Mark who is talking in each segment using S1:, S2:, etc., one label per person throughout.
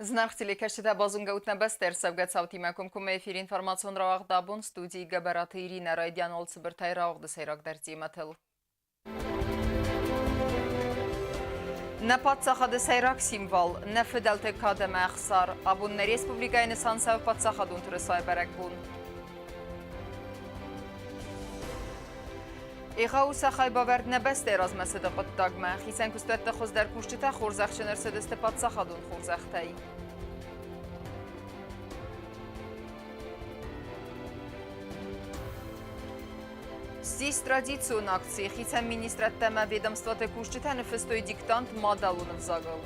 S1: Зынаргъ телекӕсджытӕ, базонгӕ ут нӕ бӕстӕ ӕрцӕугӕ цаутимӕ комкоммӕ эфиры информацион рауагъд абон студийы Гӕбӕраты Иринӕ. Райдиан уал цыбыртӕй рауагъды сӕйрагдӕр темӕтыл. Нӕ паддзахады сӕйраг символ, нӕ фыдӕлты кад ӕмӕ ӕхсар. Абон нӕ республикӕйы нысан цӕуы паддзахадон тырысайы бӕрӕгбон. Егъау сӕ хайбавӕрд нӕ бӕстӕйы размӕцыды хъуыддагмӕ. Хицӕн куыстуӕтты хуыздӕр кусджытӕ хорзӕхджын ӕрцыдысты паддзахадон хорзӕхтӕй. Ссис традицион акци. Хицӕн министрадтӕ ӕмӕ ведомствоты кусджытӕ ныффыстой диктант мадӕлон ӕвзагыл.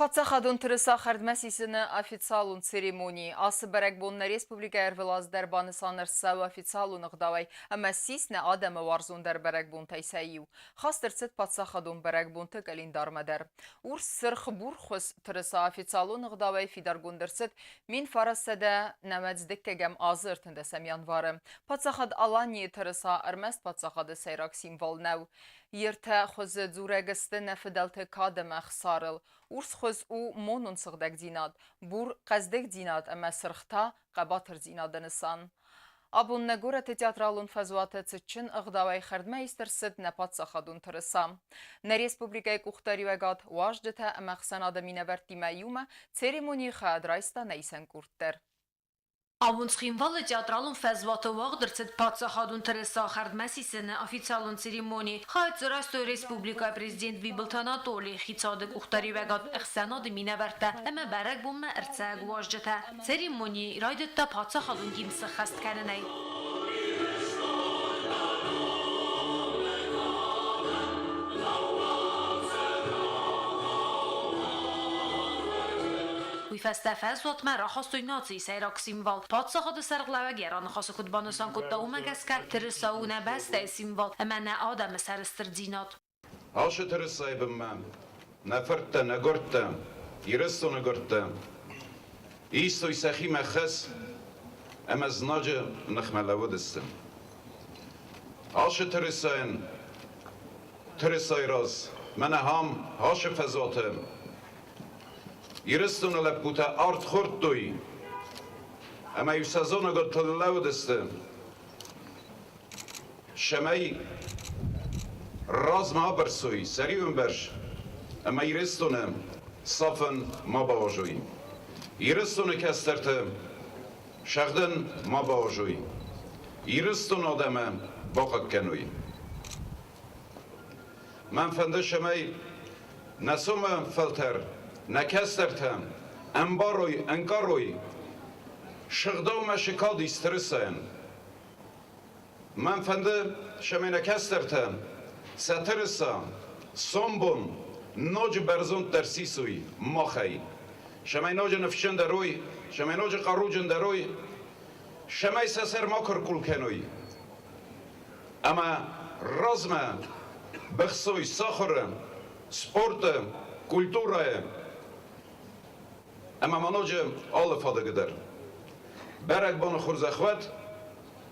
S1: Паддзахадон тырыса хӕрдмӕ сисыны официалон церемони. Ацы бӕрӕгбон нӕ республикӕйы ӕрвылаз дӕр банысан ӕрцӕуы официалон ӕгъдауӕй ӕмӕ ссис нӕ адӕмы уарзондӕр бӕрӕгбонтӕй сӕ иу. Хаст ӕрцыд паддзахадон бӕрӕгбонты къӕлиндармӕ дӕр. Урс, сырх, бурхуыз тырыса официалон ӕгъдауӕй фидаргонд ӕрцыд 1990 азы 13 январы. Паддзахад Аланийы тырыса ӕрмӕст паддзахады сӕйраг символ нӕу. Йе ртӕ хуызы дзурӕг сты нӕ фыдӕлты кад ӕмӕ ӕхсарыл. Урс хуыз у монон сыгъдӕгдзинад, бур хъӕздыгдзинад ӕмӕ сырх та хъӕбатырдзинады нысан. Абон нӕ горӕты театралон фӕзуаты цытджын ӕгъдауӕй хӕрдмӕ ист ӕрцыд нӕ паддзахадон тырыса. Нӕ республикӕйы къухдариуӕгад, уазджытӕ ӕмӕ ӕхсӕнады минӕвӕрттимӕ иумӕ церемонийы хайад райста нӕ исӕн къорд дӕр.
S2: Абон Цхинвалы театралон фӕзуаты уагъд ӕрцыд паддзахадон тырыса хӕрдмӕ сисыны официалон церемони. Хайад дзы райстой республикӕйы президент Бибылты Анатоли, хицауады къухдариуӕгад, ӕхсӕнады минӕвӕрттӕ ӕмӕ бӕрӕгбонмӕ ӕрцӕуӕг уазджытӕ. Церемони райдыдта паддзахадон гимн сӕххӕст кӕнынӕй. Уый фӕстӕ фӕзуатмӕ рахастой нацийы сӕйраг символ. Паддзахады сӕргълӕууӕг йӕ раныхасы куыд банысан кодта, уымӕ гӕсгӕ тырыса у нӕ бӕстӕйы символ ӕмӕ нӕ адӕмы сӕрыстырдзинад.
S3: Ацы тырысайы бынмӕ нӕ фырттӕ, нӕ гуырдтӕ, Ирыстоны гуырдтӕ истой сӕхимӕ хӕс ӕмӕ знаджы ныхмӕ лӕууыдысты. Ацы тырысайӕн тырысайы раз мӕнӕ ам, ацы фӕзуаты Ирыстоны лӕппутӕ ард хордтой ӕмӕ-иу сӕ зоныгуыртыл лӕууыдысты, цӕмӕй размӕ абырсой сӕ риуӕмбӕрз ӕмӕ Ирыстоны сафын ма бауарзой. Ирыстоны кӕстӕрты сӕгъдын ма бауарзой. Ирыстоны адӕмы бахъахъхъӕной. Мӕн фӕнды, цӕмӕй нӕ сомы фӕлтӕр, нӕ кӕстӕртӕ ӕмбарой, ӕнкъарой, сыгъдӕумӕ цы кад ис тырысайӕн. Мӕн фӕнды, цӕмӕй нӕ кӕстӕртӕ сӕ тырыса сомбон ноджы бӕрзонддӕр сисой махӕй, цӕмӕй ноджы ныфсджындӕр уой, цӕмӕй ноджы хъаруджындӕр уой, цӕмӕй сӕ сӕр макуы ркъул кӕной. Ӕмӕ размӕ быхсой сахуыры, спорты, культурӕйы ӕмӕ ма ноджы алы фадыгы дӕр. Бӕрӕгбоны хорзӕх уӕд,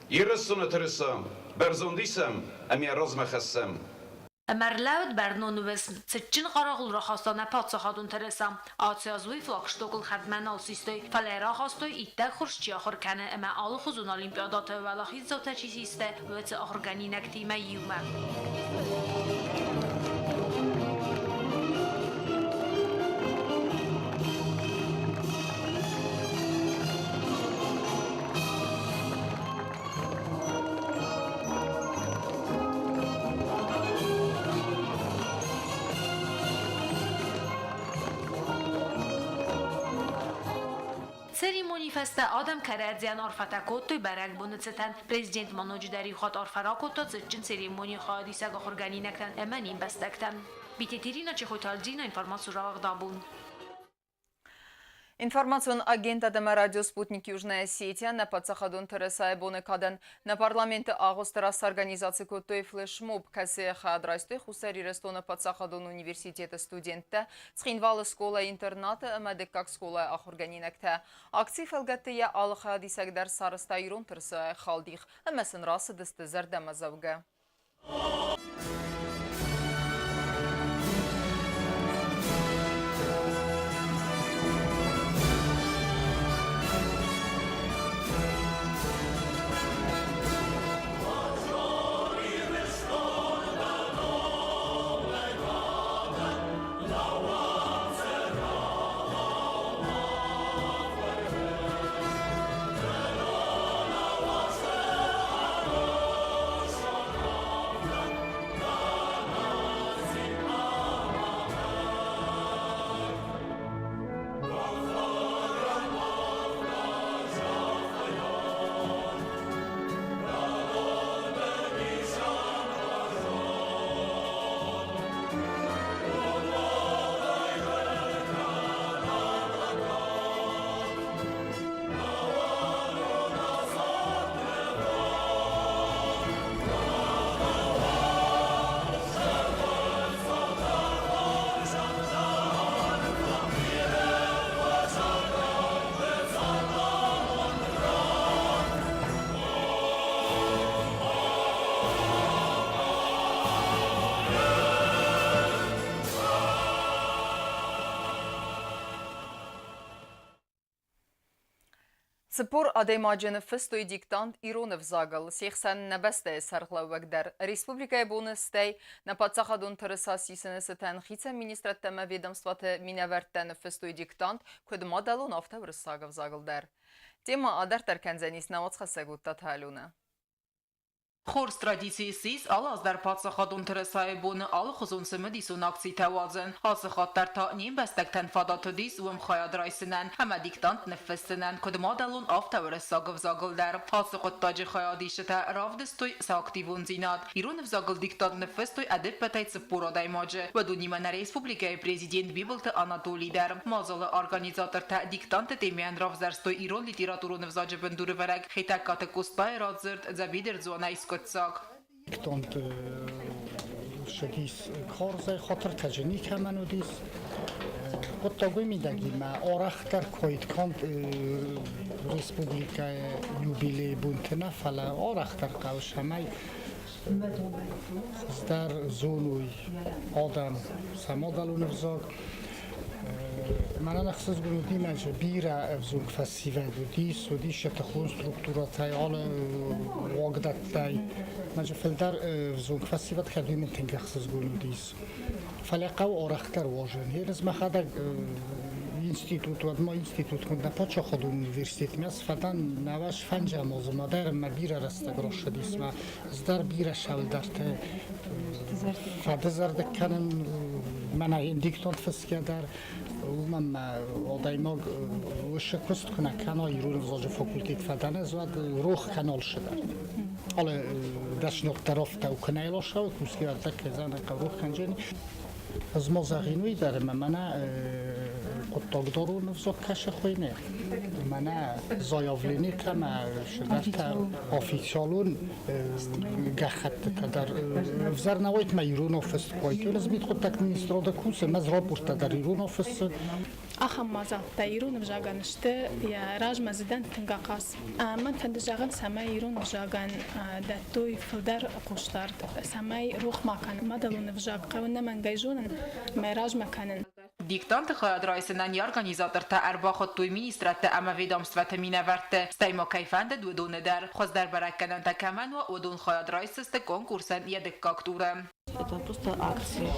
S3: Ирыстоны тырыса бӕрзонд исӕм ӕмӕ йӕ размӕ хӕссӕм.
S2: Ӕмӕ ӕрлӕууыд бӕрнон уысм, цытджын хъарагъул рахаста нӕ паддзахадон тырыса. Ацы аз уый флагштокыл хӕрдмӕ нал систой, фӕлӕ рахастой, иттӕг хорз чи ахуыр кӕны ӕмӕ алыхуызон олимпиадӕты уӕлахиздзаутӕ чи систы, уыцы ахуыргӕнинӕгтимӕ иумӕ. Церемонийы фӕстӕ адӕм кӕрӕдзийӕн арфӕтӕ кодтой бӕрӕгбоны цытӕн. Президент ма ноджыдӕр иу хатт арфӕ ракодта цытджын церемонийы хайадисӕг ахуыргӕнинӕгтӕн ӕмӕ не мбӕстӕгтӕн. Битеты Ирина, Чехойты Альдина, информаци рауагъд абон.
S1: Информацион агентад ӕмӕ радио «Спутник Южная Осетия» нӕ паддзахадон тырысайы боны кадӕн нӕ парламенты агъуысты раз сорганизаци кодтой флешмоб, кӕцыйы хайад райстой Хуссар Ирыстоны паддзахадон университеты студенттӕ, Цхинвалы скъола-интернаты ӕмӕ дыккаг скъолайы ахуыргӕнинӕгтӕ. Акцийы фӕлгӕтты йӕ алы хайадисӕг дӕр сарӕзта ирон тырысайы халдих ӕмӕ сын рацыдысты зӕрдӕмӕдзӕугӕ. 40 адӕймаджы ныффыстой диктант ирон ӕвзагыл, се хсӕн нӕ бӕстӕйы сӕргълӕууӕг дӕр. Республикӕйы боны стӕй нӕ паддзахадон тырыса сисыны цытӕн хицӕн министрадтӕ ӕмӕ ведомствоты минӕвӕрттӕ ныффыстой диктант куыд мадӕлон, афтӕ уырыссаг ӕвзагыл дӕр. Темӕ адарддӕр кӕндзӕнис нӕ уацхӕссӕг Уыдтаты Алюнӕ.
S4: Хорз традици ссис алы аз дӕр паддзахадон тырысайы боны алыхуызон цымыдисон акцитӕ уадзын. Ацы хатт дӕр та не мбӕстӕгтӕн фадат уыдис уым хайад райсынӕн ӕмӕ диктант ныффыссынӕн, куыд мадӕлон, афтӕ уырыссаг ӕвзагыл дӕр. Ацы хъуыддаджы хайадисджытӕ равдыстой сӕ активондзинад. Ирон ӕвзагыл диктант ныффыстой ӕдыппӕтӕй 40 адӕймаджы. Уыдонимӕ нӕ республикӕйы президент Бибылты Анатоли дӕр. Мадзалы организатортӕ диктанты темӕйӕн равзӕрстой ирон литературон ӕвзаджы бындурӕвӕрӕг Хетӕгкаты Къостайы радзырд «Дзӕбидырдзуанӕй скъуыддзаг».
S5: Диктант ссыдис карзӕй, хатыртӕджы никӕмӕн уыдис. Хъуыддаг уый мидӕг ӕмӕ арӕхдӕр куыд канд республикӕйы юбилейы бонты нӕ, фӕлӕ арӕхдӕр хъӕуы, цӕмӕй хуыздӕр зоной адӕм сӕ мадӕлон ӕвзаг. Мӕнӕн ӕхсызгон уыди, мӕ бирӕ ӕвзонг фӕсивӕд уыдис, уыдис сӕ тыхон структурӕтӕй, алы уагдӕттӕй. Мӕнӕ фылдӕр ӕвзонг фӕсивӕд кӕд уый мын тынг ӕхсызгон уыдис. Фӕлӕ хъӕуы арӕхдӕр уарзын. Ерыс мӕхӕдӕг институт, уӕд ма институт хуынд нӕ паддзахадон университетмӕ фӕдӕн нӕуӕз фӕнзӕм азы ма дӕр мӕ бирӕ рӕстӕг рацыдис мӕ ӕз дӕр бирӕ сӕлдӕртӕ фӕдызӕрдыг кӕнын мӕнӕ диктант фысгӕ дӕр, уымӕн мӕ адӕймаг уыцы куыст куы нӕ кӕна, ирон ӕвзаджы факультет фӕдӕн ӕз, уӕд рох кӕны алцыдӕр. Алы дӕсныйӕдтӕ афтӕ куы нӕ ласа, кусгӕ ӕрдӕг кӕдзӕн, рох кӕнджени. Ӕз ма зӕгъин уый дӕр, ӕмӕ мӕнӕ хъуыддагдорон ӕвзаг кӕсы хуыйны. Мӕнӕ заявлени кӕмӕ сывӕртӕ официалон гӕххӕттытӕ дӕр ӕвзӕр нӕ уайт мӕ ирон офис куы ӕз мидхъуыддӕгты министрады кусы, мӕ рапорттӕ дӕр ирон офисы.
S6: Ахӕм мадзӕлттӕ ирон ӕвзагӕн сты йӕ размӕдзыдӕн тынг ахъаз. Мӕн фӕнды зӕгъын, цӕмӕй ирон ӕвзагӕн дӕттой фылдӕр хъусдард, цӕмӕй рох ма кӕнын мадӕлон ӕвзаг хъӕуы ӕнӕмӕнгӕй зонын ӕмӕ размӕ кӕнын.
S4: Диктанты хайад райсынӕн йӕ организатортӕ ӕрбахуыдтой министрадтӕ ӕмӕ ведомствӕты минӕвӕртты, стӕй ма кӕй фӕндыд, уыдоны дӕр. Хуыздӕр бӕрӕггӕнӕнтӕ кӕмӕн уа, уыдон хайад райсдзысты конкурсӕн йӕ дыккаг туры.
S7: Это просто акция,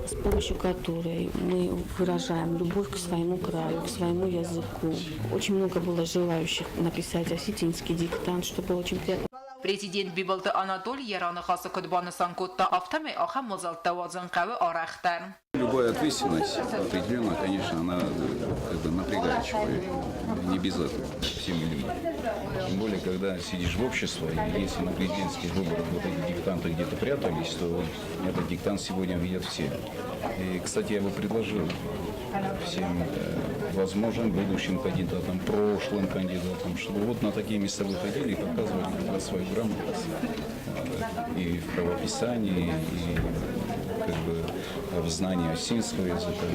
S7: с помощью которой мы выражаем любовь к своему краю, к своему языку. Очень много было желающих написать осетинский диктант, что было очень приятно.
S4: Президент Бибылты Анатолий йӕ раныхасы куыд банысан кодта, афтӕмӕй ахӕм мадзӕлттӕ уадзын хъӕуы арӕхдӕр.
S3: Любая ответственность определенно, конечно, она как бы напрягает человека. Не без этого. Все мы люди.
S8: Тем более, когда сидишь в обществе, и если на президентских выборах вот эти диктанты где-то прятались, то этот диктант сегодня видят все. И, кстати, я бы предложил всем возможным будущим кандидатам, прошлым кандидатам, чтобы вот на такие места выходили и показывали как раз свою грамотность и в правописании, и как бы в знании осетинского языка.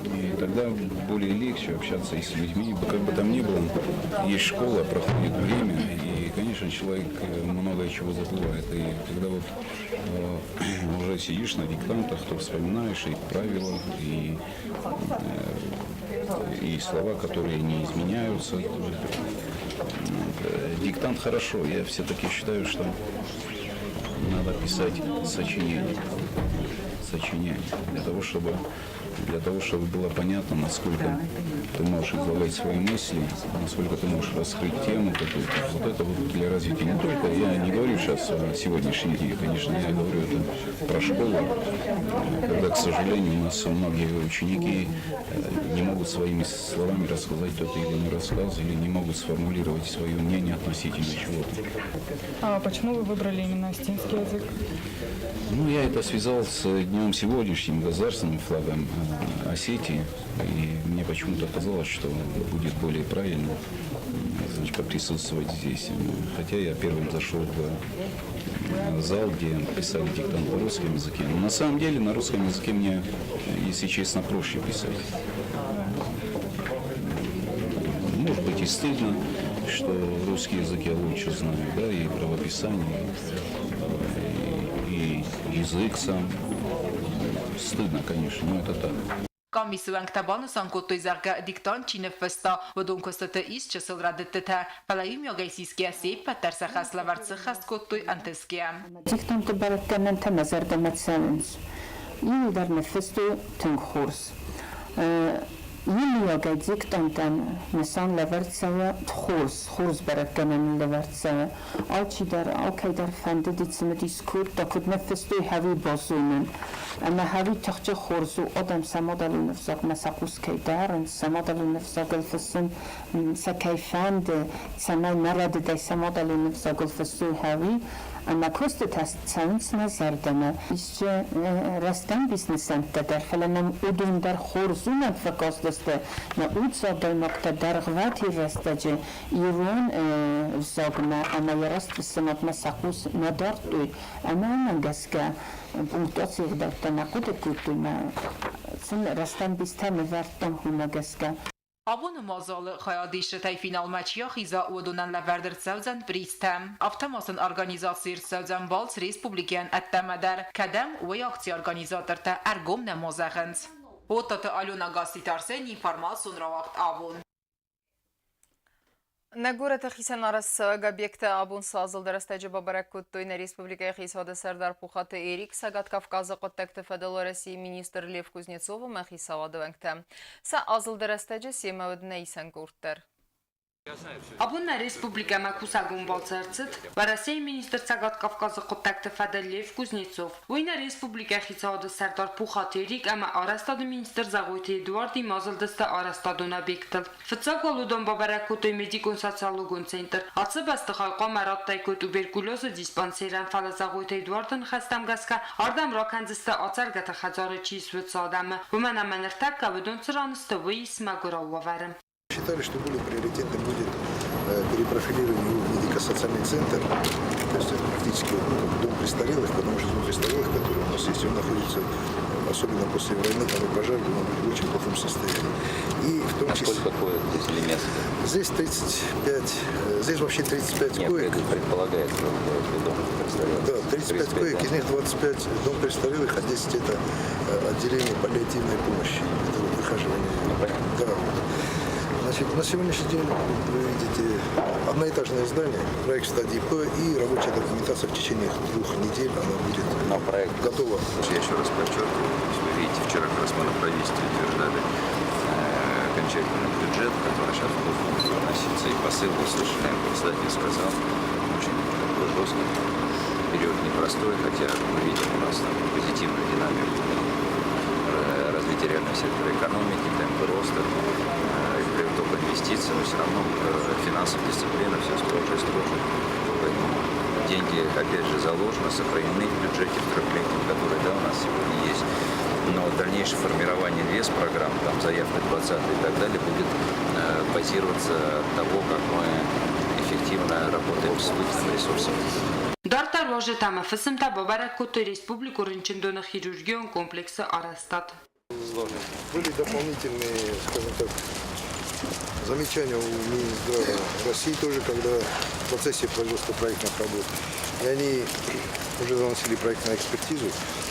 S8: И тогда более легче общаться и с людьми. Как бы там ни было, есть школа, проходит время, и, конечно, человек много чего забывает. И когда вот уже сидишь на диктантах, то вспоминаешь и правила, и слова, которые не изменяются. Диктант хорошо. Я все-таки считаю, что надо писать сочинение. Сочинение. Для того, чтобы было понятно, насколько ты можешь излагать свои мысли, насколько ты можешь раскрыть тему какую-то. Вот это вот для развития не только, я не говорю сейчас о сегодняшнем дне, конечно, я говорю это про школу, когда, к сожалению, у нас многие ученики не могут своими словами рассказать тот или иной рассказ или не могут сформулировать свое мнение относительно чего-то.
S9: А почему вы выбрали именно осетинский язык?
S8: Ну, я это связал с днем сегодняшним, государственным флагом Осетии. И мне почему-то казалось, что будет более правильно, значит, поприсутствовать здесь. Хотя я первым зашел в зал, где писали диктант на русском языке. Но на самом деле на русском языке мне, если честно, проще писать. Может быть, и стыдно, что русский язык я лучше знаю, да, и правописание, и язык сам. Стыдно, конечно, но это так.
S4: Къамисы уӕнгтӕ банысан кодтой, зӕгъгӕ, диктант чи ныффыста, уыдон куыстыты ис чысыл рӕдыдтытӕ, фӕлӕ иумиагӕй сисгӕйӕ се ппӕт дӕр сӕ хӕслӕвӕрд сыххӕст кодтой ӕнтысгӕйӕ.
S10: Диктанты бӕрӕггӕнӕнтӕ мӕ зӕрдӕмӕ цӕуынц. Иуылдӕр ныффыстой тынг хорз. Иумиагӕй диктантӕн нысан лӕвӕрд цӕуы хорз, хорз бӕрӕггӕнӕн лӕвӕрд цӕуы. Алчидӕр, алкӕйдӕр фӕндыди, цымыдис кодта, куыд ныффыстой ӕви базонын. Ӕмӕ ӕви тыхджын хорз у, адӕм сӕ мадӕлон ӕвзагмӕ сӕ хъус кӕй дарынц, сӕ мадӕлон ӕвзагыл фыссын сӕ кӕй фӕнды, цӕмӕй ма рӕдыдӕй сӕ мадӕлон ӕвзагыл фыссой ӕви. Ӕмӕ куыстытӕ цӕуынц нӕ зӕрдӕмӕ. Ис рӕстӕмбис нысӕнттӕ дӕр, фӕлӕ нӕм уыдон дӕр хорз уымӕн фӕкастысты, нӕ уыцы адӕймӕгтӕ дӕргъвӕтин рӕстӕджы ирон ӕвзагмӕ ӕмӕ йӕ растфыссынадмӕ сӕ хъус нӕ дардтой, ӕмӕ уымӕ гӕсгӕ пунктуацийы ӕгъдӕуттӕ нӕ хъуыды кодтой, ӕмӕ сын рӕстӕмбистӕ нывӕрдтам уымӕ гӕсгӕ.
S4: Абоны мадзалы хайадисджытӕй финалмӕ чи ахиза, уыдонӕн лӕвӕрд ӕрцӕудзӕн призтӕ. Афтӕ ма сын организаци ӕрцӕудзӕн балц республикӕйӕн ӕддӕмӕ дӕр. Кӕдӕм, уый акцийы организатортӕ ӕргом нӕма зӕгъынц. Оттаты Алена, Гасситы Арсен, информацион рауагъд «Абон».
S1: Нӕ горӕты хицӕн арӕзтцӕуӕг объекттӕ абон сӕ азылды рӕстӕджы бабӕрӕг кодтой нӕ республикӕйы хицауады сӕрдар Пухаты Эрик, Цӕгат Кавказы хъуыддӕгты фӕдыл Уӕрӕсейы министр Лев Кузнецов ӕмӕ хицауады уӕнгтӕ. Сӕ азылды рӕстӕджы семӕ уыд нӕ исӕн къорд дӕр.
S11: Абон нӕ республикӕмӕ кусӕгон балцы ӕрцыд Уӕрӕсейы министр Цӕгат Кавказы хъуыддӕгты фӕдыл Лев Кузнецов. Уый нӕ республикӕйы хицауады сӕрдар Пухаты Эрик ӕмӕ арӕзтады министр Зӕгъойты Эдуардимӕ азылдысты арӕзтадон объекттыл. Фыццаг уал уыдон бабӕрӕг кодтой медикон-социологон центр. Ацы бӕстыхай хъуамӕ радтаиккой туберкулезы диспансерӕн, фӕлӕ Зӕгъойты Эдуарды ныхӕстӕм гӕсгӕ ардӕм ракӕндзысты ацӕргӕты хӕдзары чи ис, уыцы адӕмы. Уымӕн ӕмӕ ныртӕккӕ уыдон цы ран сты, уый ис мӕгуырау уавӕры.
S12: Считали, что более приоритетным будет перепрофилирование его в медико-социальный центр. То есть это практически, ну, как дом престарелых, потому что дом престарелых, который у нас есть, он находится, особенно после войны, там и пожар, он в очень плохом состоянии. И в том
S13: А
S12: числе...
S13: сколько коек здесь или мест?
S12: Здесь 35, здесь вообще 35
S13: Нет,
S12: коек.
S13: это предполагается, вот, дом престарелых.
S12: Да, 35 коек,
S13: да.
S12: из них 25 дом престарелых, а 10 это отделение паллиативной помощи. Это вот выхаживание.
S13: Ну, понятно.
S12: Да, вот. Значит, на сегодняшний день вы видите одноэтажное здание, проект стадии П и рабочая документация в течение 2 недель она будет
S13: Но проект
S12: готова.
S14: Я еще раз подчеркиваю, то есть вы видите, вчера как раз мы на правительстве утверждали окончательный бюджет, который сейчас в Госдуму будет вноситься, и посыл вы слышали, председатель сказал, очень такой жесткий. Период непростой, хотя мы видим у нас там позитивную динамику развития реального сектора экономики, темпы роста, приток инвестиций. инвестиции, но все равно финансовая дисциплина все строже и строже. Поэтому деньги, опять же, заложены, сохранены в бюджете в трехлетнем, который, да, у нас сегодня есть. Но дальнейшее формирование инвестпрограмм, там заявка 20 и так далее, будет базироваться от того, как мы эффективно работаем с выделенным ресурсом.
S11: Дарддӕр уазджытӕ ӕмӕ фысымтӕ бабӕрӕг кодтой республикон рынчындоны хирургион комплексы арӕзтад.
S12: Были дополнительные, скажем так, замечания у Минздрава России тоже, когда в процессе производства проектных работ. И они уже заносили проект на экспертизу.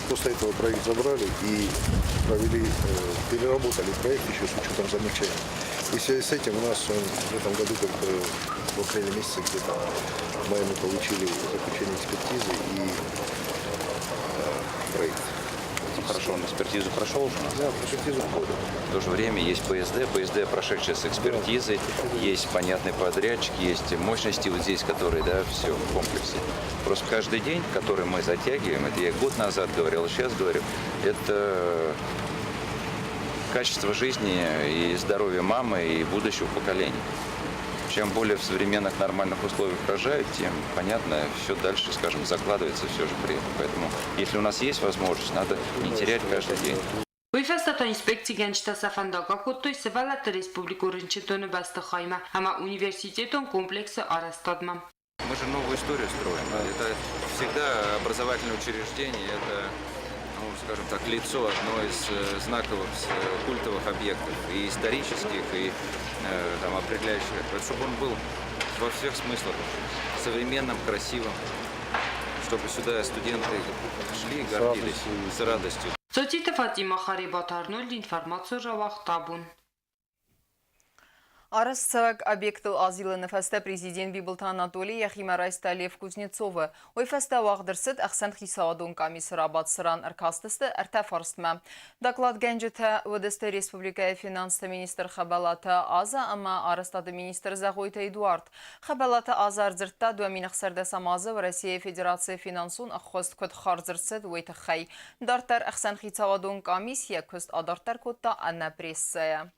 S12: После этого проект забрали и провели, переработали проект еще с учетом замечаний. И в связи с этим у нас он в этом году только в апреле месяце где-то в мае мы получили заключение экспертизы и проект.
S14: Хорошо, он экспертизу прошел уже?
S12: Да, экспертизу входит.
S14: В то же время есть ПСД, ПСД, прошедшая с экспертизой, есть понятный подрядчик, есть мощности вот здесь, которые, да, все в комплексе. Просто каждый день, который мы затягиваем, это я год назад говорил, сейчас говорю, это качество жизни и здоровье мамы и будущего поколения. Чем более в современных нормальных условиях рожают, тем, понятно, все дальше, скажем, закладывается все же при этом. Поэтому, если у нас есть возможность, надо не терять каждый день.
S11: Уый фӕстӕ та инспекцигӕнджытӕ сӕ фӕндаг акодтой сывӕллӕтты республикон рынчындоны бӕстыхаймӕ ӕмӕ университетон комплексы арӕзтадмӕ.
S14: Мы же новую историю строим. Это всегда образовательное учреждение, это, ну, скажем так, лицо одно из знаковых культовых объектов, и исторических, и там, определяющих. Чтобы он был во всех смыслах современным, красивым, чтобы сюда студенты шли и гордились с радостью.
S11: Цоциты Фатимӕ, Харебаты Арнольд, информацион рауагъд Табун.
S1: Арӕзтцӕуӕг объектыл азилыны фӕстӕ президент Бибылты Анатоли йӕхимӕ райста Лев Кузнецовы. Уый фӕстӕ уагъд ӕрцыд ӕхсӕнхицауадон къамисы рабадт, цыран ӕркастысты ӕртӕ фарстмӕ. Докладгӕнджытӕ уыдысты республикӕйы финансты министр Хӕбӕлаты Аза ӕмӕ арӕзтады министр Зӕгъойты Эдуард. Хӕбӕлаты Аза ӕрдзырдта 2016 азы Уӕрӕсейы Федерацийы финансон ӕххуыс куыд хардз ӕрцыд, уый тыххӕй. Дарддӕр ӕхсӕнхицауадон къамис йӕ куыст адарддӕр кодта ӕнӕ прессӕйӕ.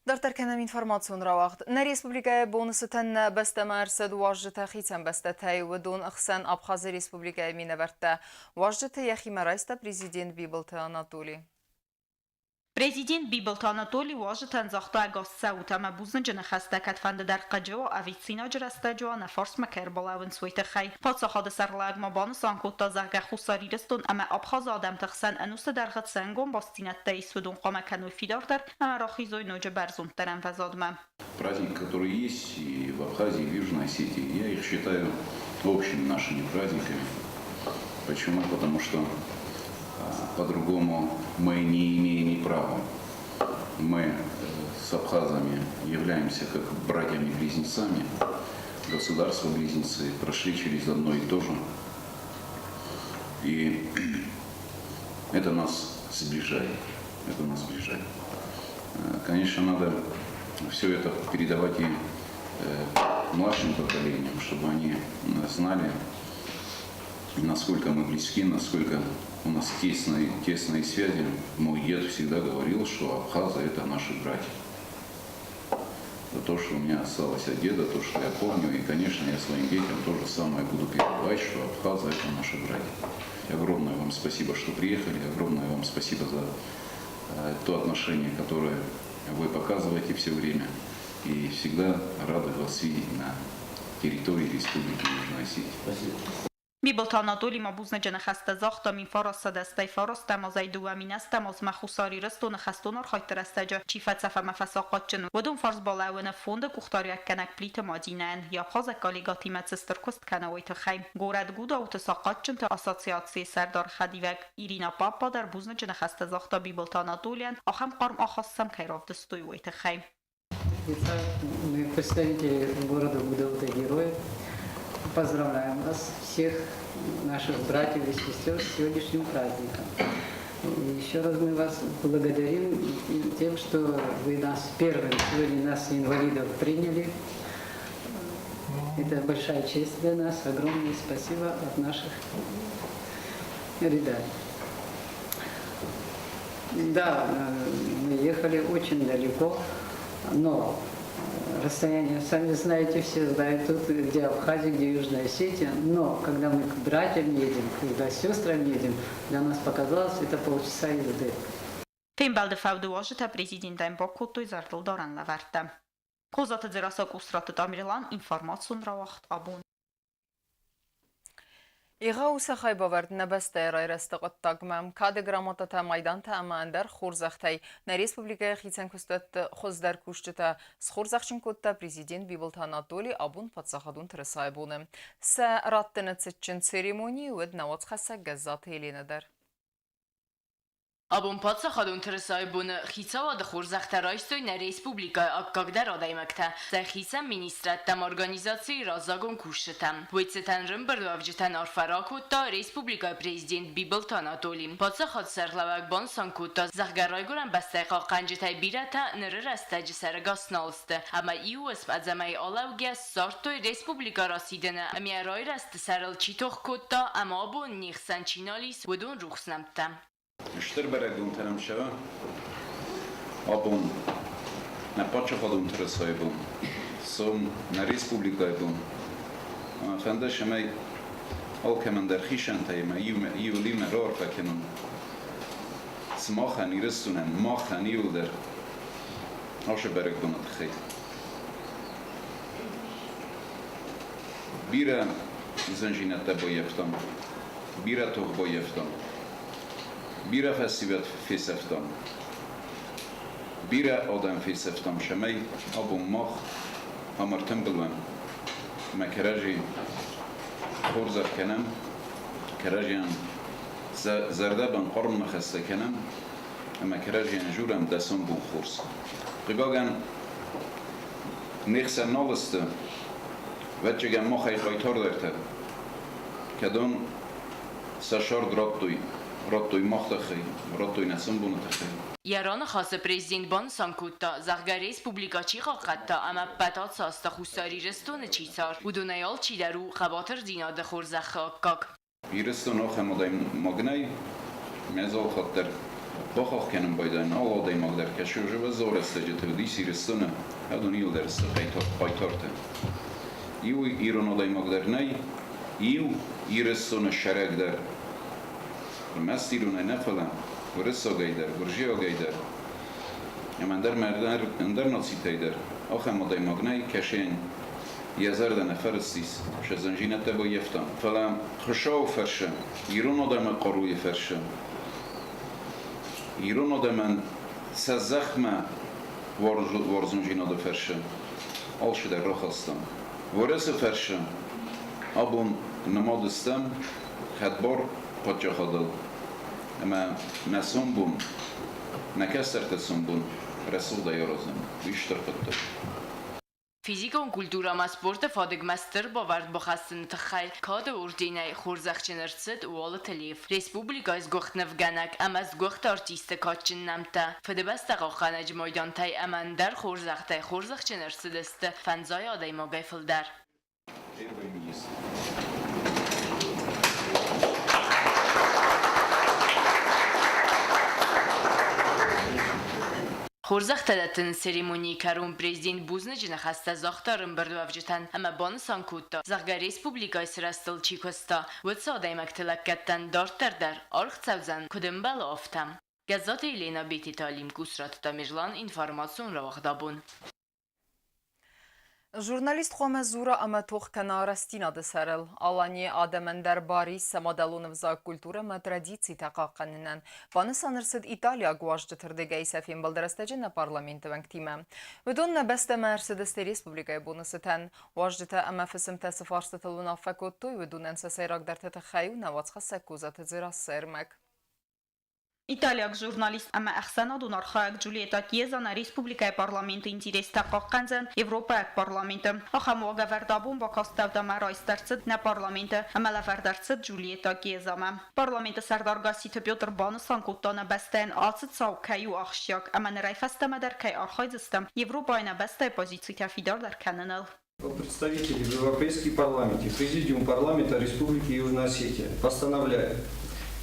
S1: Дарддӕр кӕнӕм информацион рауагъд. Нӕ республикӕйы боны цытӕн нӕ бӕстӕмӕ ӕрцыд уазджытӕ хицӕн бӕстӕтӕй, уыдон ӕхсӕн Абхазы республикӕйы минӕвӕрттӕ. Уазджыты йӕхимӕ райста президент Бибылты Анатоли.
S2: Президент Бибылты Анатоли уазджытӕн загъта ӕгас цӕут ӕмӕ бузныджы ныхӕстӕ кӕдфӕндыдӕр хъыджы уа ӕви цинаджы рӕстӕджы уа, нӕ фарсмӕ кӕй ӕрбалӕууынц, уый тыххӕй. Паддзахады сӕргълӕууӕг ма банысан кодта, зӕгъгӕ, Хуссар Ирыстон ӕмӕ Абхазы адӕмты хсӕн ӕнусы дӕргъы цы ӕнгом бастдзинӕдтӕ ис, уыдон хъуамӕ кӕной фидардӕр ӕмӕ рахизой ноджы бӕрзонддӕр ӕмвӕзадмӕ.
S8: Праздник, который есть и в Абхазии, и в Южной Осетии, я их считаю общими нашими праздниками. Почему? Потому что по-другому мы не имеем и права. Мы с абхазами являемся как братьями-близнецами, государства-близнецы, прошли через одно и то же. И это нас сближает. Это нас сближает. Конечно, надо все это передавать и младшим поколениям, чтобы они знали, насколько мы близки, насколько у нас тесные, тесные связи. Мой дед всегда говорил, что абхазы – это наши братья. Это то, что у меня осталось от деда, то, что я помню. И, конечно, я своим детям то же самое буду передавать, что абхазы – это наши братья. И огромное вам спасибо, что приехали. Огромное вам спасибо за то отношение, которое вы показываете все время. И всегда рады вас видеть на территории Республики Южная Осетия.
S10: Спасибо.
S2: Бибылты Анатоли ма бузныджы ныхӕстӕ загъта 1989 азӕй 2000 азмӕ Хуссар Ирыстоны хӕстон архайдты рӕстӕджы чи фӕцӕф ӕмӕ фӕсахъатджын, уыдон фарс балӕууыны фонды къухдариуӕггӕнӕг Плиты Мадинӕйӕн, йӕ абхазаг коллегӕтимӕ цы стыр куыст кӕны, уый тыххӕй. Горӕт Гудауты сахъатджынты ассоциацийы сӕрдар хӕдивӕг Ирина Паппа дӕр бузныджы ныхӕстӕ загъта Бибылты Анатолийӕн, ахӕм хъарм ахаст сӕм кӕй равдыстой, уый тыххӕй.
S15: Итак, мы, представители города Гудаута Героев, поздравляем вас, всех наших братьев и сестер, с сегодняшним праздником. И еще раз мы вас благодарим тем, что вы нас первым сегодня, нас, инвалидов, приняли. Это большая честь для нас. Огромное спасибо от наших ребят. Да, мы Ехали очень далеко, но расстояние, сами знаете, все знают тут, где Абхазия, где Южная Осетия. Но когда мы к братьям едем, когда к сестрам едем, для нас показалось, это полчаса езды.
S16: Фембӕлды фӕуды уазджытӕ президентӕн бакодтой зӕрдылдарӕн лӕвӕрттӕ. Козаты Дзерассӕ, Къусраты Тамерлан, информацион рауагъд Абон.
S1: Егъау сӕ хайбавӕрд нӕ бӕстӕйы райрӕзты хъуыддагмӕ. Кады грамотатӕ, майдантӕ ӕмӕ ӕндӕр хорзӕхтӕй нӕ республикӕйы хицӕн куыстуӕтты хуыздӕр кусджытӕ схорзӕхджын кодта президент Бибылты Анатоли абон паддзахадон тырысайы боны. Сӕ раттыны цытджын церемонийы уыд нӕ уацхӕссӕг Гӕззаты Еленӕ дӕр.
S11: Абон паддзахадон тырысайы боны хицауады хорзӕхтӕ райстой нӕ республикӕйы аккагдӕр адӕймӕгтӕ, сӕ хицӕн министрадтӕм организацийы раззагон кусджытӕ. Уый цытӕн рымбырдуӕвджытӕн арфӕ ракодта республикӕйы президент Бибылты Анатоли. Паддзахады сӕргълӕууӕг банысан кодта, зӕгъгӕ, райгуырӕн бӕстӕйы хъахъхъӕнджытӕй бирӕтӕ ныры рӕстӕджы сӕрӕгас нал сты ӕмӕ иу уысм ӕдзӕмӕй алӕугӕ ссардтой республикӕ расидыны ӕмӕ райрӕзты сӕрыл чи тох кодта ӕмӕ абон не хсӕн чи нал ис, уыдон рухс нӕмттӕ.
S8: Стыр бӕрӕгбонтӕ нӕм сӕ абон нӕ паддзахадон тырысайы бон, сом нӕ республикӕйы бон. Фӕнды, цӕмӕй алкӕмӕн дӕр хицӕнтӕй ӕмӕ иуыл-иумӕ раарфӕ кӕнон. Сымахӕн, Ирыстонӕн, махӕн иуылдӕр ацы бӕрӕгбоны тыххӕй. Бирӕ зындзинӕдтӕ баййӕфтам, бирӕ тох баййӕфтам. Бирӕ фӕсивӕд фесӕфтам. Бирӕ адӕм фесӕфтам, цӕмӕй абон мах ам ӕртымбыл уӕм ӕмӕ кӕрӕдзи хорзӕх кӕнӕм, кӕрӕдзийӕн зӕрдӕбын хъарм ныхӕстӕ кӕнӕм ӕмӕ кӕрӕдзийӕн дзурӕм дӕ сомбон хорз. Хъыгагӕн, не хсӕн нал сты, ӕвӕццӕгӕн махӕй хъайтардӕртӕ, кӕдон сӕ сӕрд радтой, радтой мах тыххӕй, радтой нӕ сомбоны тыххӕй.
S11: Йӕ раныхасы президент банысан кодта, зӕгъгӕ, республикӕ чи хъахъхъӕдта ӕмӕ ӕппӕт ацы азты Хуссар Ирыстоны чи цард, уыдонӕй алчидӕр у хъӕбатырдзинады хорзӕхы аккаг.
S8: Ирыстон ахӕм адӕймаг нӕй, ме алхатт дӕр бахахх кӕнын байдайын, алы адӕймаг дӕр кӕсы уже уӕззау рӕстӕджыты уыдис Ирыстоны, адон иуылдӕр сты хъайтартӕ. Иу ирон адӕймаг дӕр нӕй, иу Ирыстоны сӕрӕг дӕр. Ӕрмӕст иронӕй нӕ, фӕлӕ уырыссагӕй дӕр, гуырдзиагӕй дӕр ӕмӕ ӕндӕр ӕндӕр нацитӕй дӕр ахӕм адӕймаг нӕй, кӕсӕн йӕ зӕрдӕ нӕ фӕрыстис, сӕ зындзинӕдтӕ баййӕфта. Фӕлӕ Хуыцауы фӕрцы, ирон адӕмы хъаруйы фӕрцы, ирон адӕмӕн сӕ зӕхмӕ уарзондзинады фӕрцы алцыдӕр рахастам. Уӕрӕсе фӕрцы абон нымад стӕм хӕдбар паддзахадыл ӕмӕ нӕ сомбон, нӕ кӕстӕрты сомбон рӕсугъдӕй аразӕм. Уый стыр хъуыддаг.
S11: Физикон культурӕ ӕмӕ спорты фадыгмӕ стыр бавӕрд бахӕссыны тыххӕй Кады орденӕй хорзӕхджын ӕрцыд Уалыты Лев, республикӕйы сгуыхт нывгӕнӕг ӕмӕ сгуыхт артисты кадджын нӕмттӕ, Фыдыбӕстӕ хъахъхъӕнӕджы майдантӕй ӕмӕ ӕндӕр хорзӕхтӕй хорзӕхджын ӕрцыдысты фӕндзай адӕймагӕй фылдӕр.
S8: Первый министр.
S11: Хорзӕхтӕ дӕттыны церемонийы кӕрон президент бузныджы ныхӕстӕ загъта ӕрӕмбырдуӕвджытӕн ӕмӕ банысан кодта, зӕгъгӕ, республикӕйы сырӕзтыл чи куыста, уыцы адӕймӕгты лӕггӕдтӕн дарддӕр дӕр аргъ цӕудзӕн, куыд ӕмбӕлы, афтӕ. Гӕззаты Елена, Бететы Алим, Кусраты Тамерлан, информацион рауагъдабон.
S1: Журналист хъуамӕ дзура ӕмӕ тох кӕна рӕстдзинады сӕрыл. Аланийы адӕмӕн дӕр бар ис сӕ мадӕлон ӕвзаг, культурӕ ӕмӕ традицитӕ хъахъхъӕнынӕн. Банысан ӕрцыд италиаг уазджыты рдыгӕй сӕ фембӕлды рӕстӕджы нӕ парламенты уӕнгтимӕ. Уыдон нӕ бӕстӕмӕ ӕрцыдысты республикӕйы боны цытӕн. Уазджытӕ ӕмӕ фысымтӕ цы фарстытыл уынаффӕ кодтой, уыдонӕн сӕ сӕйрагдӕрты тыххӕй у нӕ уацхӕссӕг Козаты Дзерассӕ ӕрмӕг.
S16: Италиаг журналист ӕмӕ ӕхсӕнадон архайӕг Джульетта Кьеза нӕ республикӕйы парламенты интерестӕ хъахъхъӕндзӕн Европӕйаг парламенты. Ахӕм уагӕвӕрд абон бакастӕуыд ӕмӕ райст ӕрцыд нӕ парламенты ӕмӕ лӕвӕрд ӕрцыд Джульетта Кьезамӕ. Парламенты сӕрдар Гасситы Петр банысан кодта, нӕ бӕстӕйӕн ацы цау кӕй у ахсджиаг ӕмӕ нырӕй фӕстӕмӕ дӕр кӕй архайдзыстӕм Европӕйы нӕ бӕстӕйы позицитӕ фидардӕр кӕныныл.
S17: Представители в Европейский парламент и Президиум парламента Республики Южная Осетия постановляет.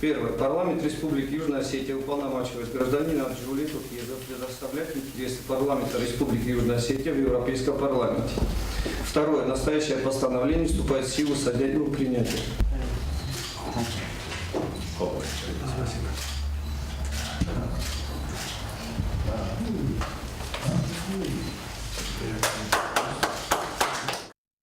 S17: Первое. Парламент Республики Южная Осетия уполномачивает гражданина Джульетту Кьеза предоставлять интересы парламента Республики Южная Осетия в Европейском парламенте. Второе. Настоящее постановление вступает в силу со дня его принятия.
S12: Спасибо.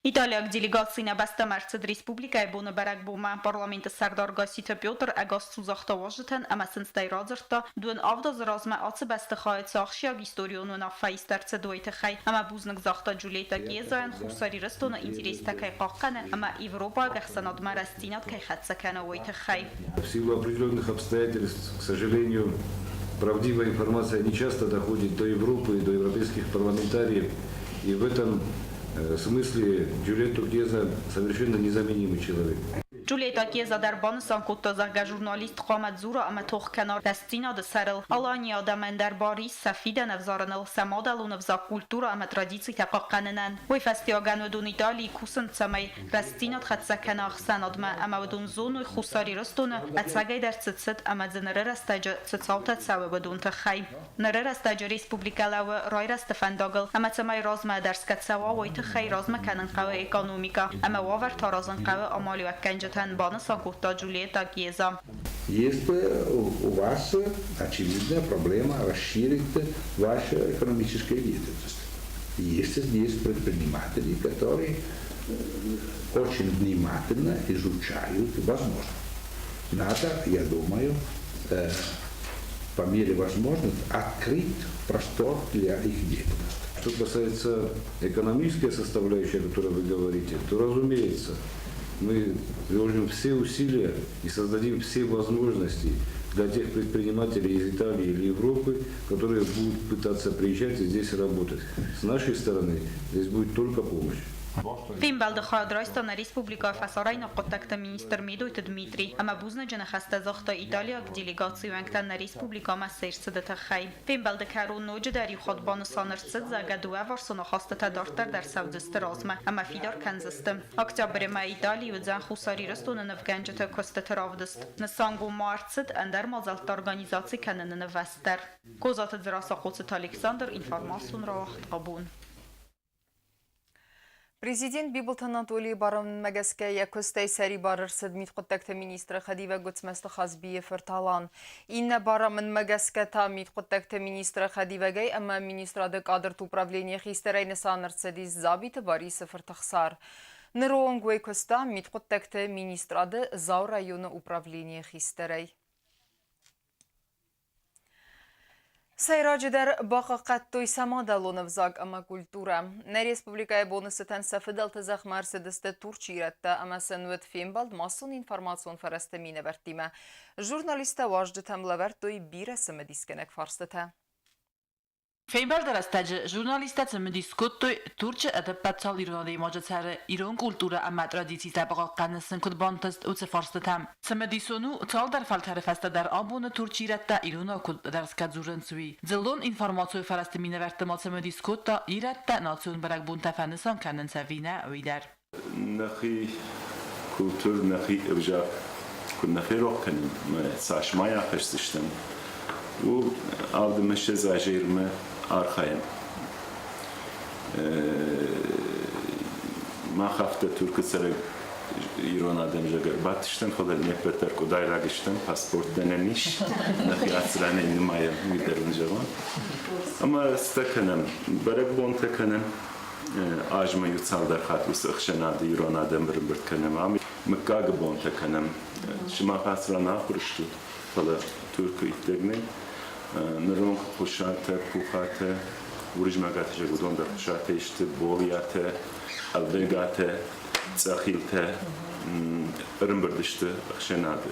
S16: Италиаг делегаци нӕ бӕстӕмӕ ӕрцыд Республикӕйы боны бӕрӕгбонмӕ. Парламенты сӕрдар Гасситы Петр ӕгас цу загъта уазджытӕн ӕмӕ сын стӕй радзырдта, 72 азы размӕ ацы бӕстыхайы цы ахсджиаг историон уынаффӕ ист ӕрцыд, уый тыххӕй. Ӕмӕ бузныг загъта Джульетта Кьезайӕн, Хуссар Ирыстоны интерестӕ кӕй хъахъхъӕны ӕмӕ европаг ӕхсӕнадмӕ рӕстдзинад кӕй хӕццӕ кӕны, уый тыххӕй.
S18: В силу определенных обстоятельств, к сожалению, правдивая информация не часто доходит до Европы и до европейских парламентариев. И в этом смысле Джульетта Кьеза совершенно незаменимый человек.
S16: Джульетта Кьеза дӕр банысан кодта, зӕгъгӕ, журналист хъуамӕ дзура ӕмӕ тох кӕна рӕстдзинады сӕрыл. Аланийы адӕмӕн дӕр бар ис сӕ фидӕн ӕвзарыныл, сӕ мадӕлон ӕвзаг, культурӕ ӕмӕ традицитӕ хъахъхъӕнынӕн. Уый фӕстиуӕгӕн уыдон Италийы кусынц, цӕмӕй рӕстдзинад хӕццӕ кӕна ӕхсӕнадмӕ ӕмӕ уыдон зоной Хуссар Ирыстоны ӕцӕгӕйдӕр цы цыд ӕмӕ дзы ныры рӕстӕджы цы цаутӕ цӕуы, уыдон тыххӕй. Ныры рӕстӕджы республикӕ лӕууы райрӕзты фӕндагыл ӕмӕ цӕмӕй размӕ ӕдӕрсгӕ цӕуа, уый тыххӕй размӕ кӕнын хъӕуы экономикӕ ӕмӕ уавӕртӕ аразын хъӕуы амалиуӕггӕнджытӕн, банысан кодта Джульетта Кьеза.
S19: Есть у вас очевидная проблема расширить вашу экономическую деятельность. Есть здесь предприниматели, которые очень внимательно изучают возможности. Надо, я думаю, по мере возможности открыть простор для их деятельности.
S18: Что касается экономической составляющей, о которой вы говорите, то, разумеется, мы приложим все усилия и создадим все возможности для тех предпринимателей из Италии или Европы, которые будут пытаться приезжать и здесь работать. С нашей стороны здесь будет только помощь.
S16: Фембӕлды хайад райста нӕ республикӕйы фӕсарӕйнаг хъуыддӕгты министр Медойты Дмитрий ӕмӕ бузныджы ныхӕстӕ загъта италиаг делегацийы уӕнгтӕн нӕ республикӕмӕ се рцыды тыххӕй. Фембӕлды кӕрон ноджыдӕр иу хатт банысан ӕрцыд, зӕгъгӕ, дыууӕварсон ахастытӕ дарддӕр дӕр цӕудзысты размӕ ӕмӕ фидар кӕндзысты. Октябры мӕйы Италийы уыдзӕн Хуссар Ирыстоны нывгӕнджыты куыстыты равдыст. Нысангонд ма ӕрцыд ӕндӕр мадзӕлттӕ организаци кӕныны нывӕзт дӕр. Козаты Дзерассӕ, Хъоцыты Александр, информацион рауагъд Абон.
S1: Президент Бибылты Анатолийы барамындмӕ гӕсгӕ йӕ куыстӕй сӕрибар ӕрцыд мидхъуыддӕгты министры хӕдивӕг Гуыцмӕзты Хазбийы фырт Алан. Иннӕ барамындмӕ гӕсгӕ та мидхъуыддӕгты министры хӕдивӕгӕй ӕмӕ министрады кадрты управленийы хистӕрӕй нысан ӕрцыдис Дзабиты Барисы фырт Ӕхсар. Ныры онг уый куыста мидхъуыддӕгты министрады Дзауы районы управленийы хистӕрӕй. Сӕйраджыдӕр бахъахъхъӕдтой сӕ мадӕлон ӕвзаг ӕмӕ культурӕ. Нӕ республикӕйы боны цытӕн сӕ фыдӕлты зӕхмӕ ӕрцыдысты Турчы ирӕттӕ ӕмӕ сын уыд фембӕлд массон информацион фӕрӕзты минӕвӕрттимӕ. Журналисттӕ уазджытӕм лӕвӕрдтой бирӕ цымыдисгӕнӕг фарстытӕ.
S4: Фембӕлды рӕстӕджы журналисттӕ цымыдис кодтой, Турчы ӕдӕппӕт цал ирон адӕймаджы цӕры, ирон культурӕ ӕмӕ традицитӕ бахъахъхъӕнын сын куыд бантыст, уыцы фарстытӕм. Цымыдисон у, цалдӕр фӕлтӕры фӕстӕ дӕр абоны Турчы ирӕттӕ иронау куыд ӕдӕрсгӕ дзурынц, уый. Дзыллон информацийы фӕрӕзты минӕвӕртты ма цымыдис кодта, ирӕттӕ национ бӕрӕгбонтӕ фӕнысан кӕнынц ӕви нӕ, уый дӕр.
S20: Нӕхи культур, нӕхи ӕвзаг куыд нӕ ферох кӕнӕм, цас ма йӕ ахӕсдзыстӕм, ууыл 27 азы ирмӕ архайӕм. Мах афтӕ Туркы цӕрӕг ирон адӕм зӕгъгӕ ӕрбадтыстӕм, фӕлӕ не ппӕт дӕр къуыдайраг стӕм, паспорттӕ нӕм ис, нӕхи ацыранӕй нымайӕм, уый дӕр уын зӕгъон. Ӕмӕ цытӕ кӕнӕм, бӕрӕгбонтӕ кӕнӕм, азмӕ иу цалдӕр хатт уыцы ӕхсӕнады ирон адӕм ӕрӕмбырд кӕнӕм, ам мыггагы бонтӕ кӕнӕм. Сымах ацы ран ахуыр стут, фӕлӕ Туркы иттӕг нӕй. Ныронг Хъуысатӕ, Пухатӕ, Уырызмӕгаты зӕгъ, уыдон дӕр Хъуысатӕй сты, Болиатӕ, Ӕлбегатӕ, Цъӕхилтӕ ӕрӕмбырд сты ӕхсӕнады.